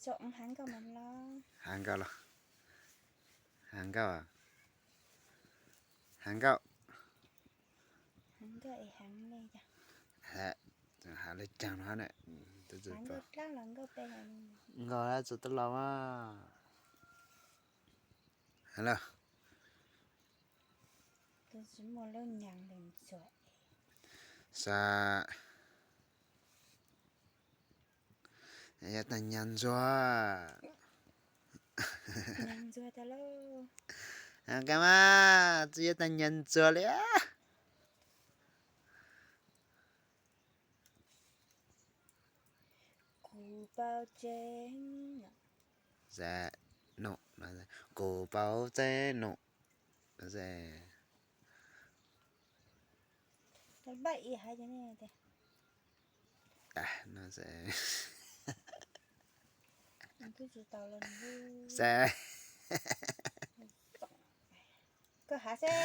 Tsom heev nkauj mas los. Heev nkauj los. Heev nkauj. Heev nkauj es heev li cas? Heev li cas no ne? Heev nkauj dab los nkauj pem heev. Nkauj dab txog twb laus mas. Heev lawm. Twb tsis muaj lub nyas li ntxuag. Sav. Yuav tau nyas ntxuag. Nyas ntxuag tag lauj. Ka mas tsis yuav tau nyas ntxuag li. Kuv paub tseeb no. Kuv paub tseeb no. Npaj ib hais tias, no, twb tsis tau los. Koj hais xwb.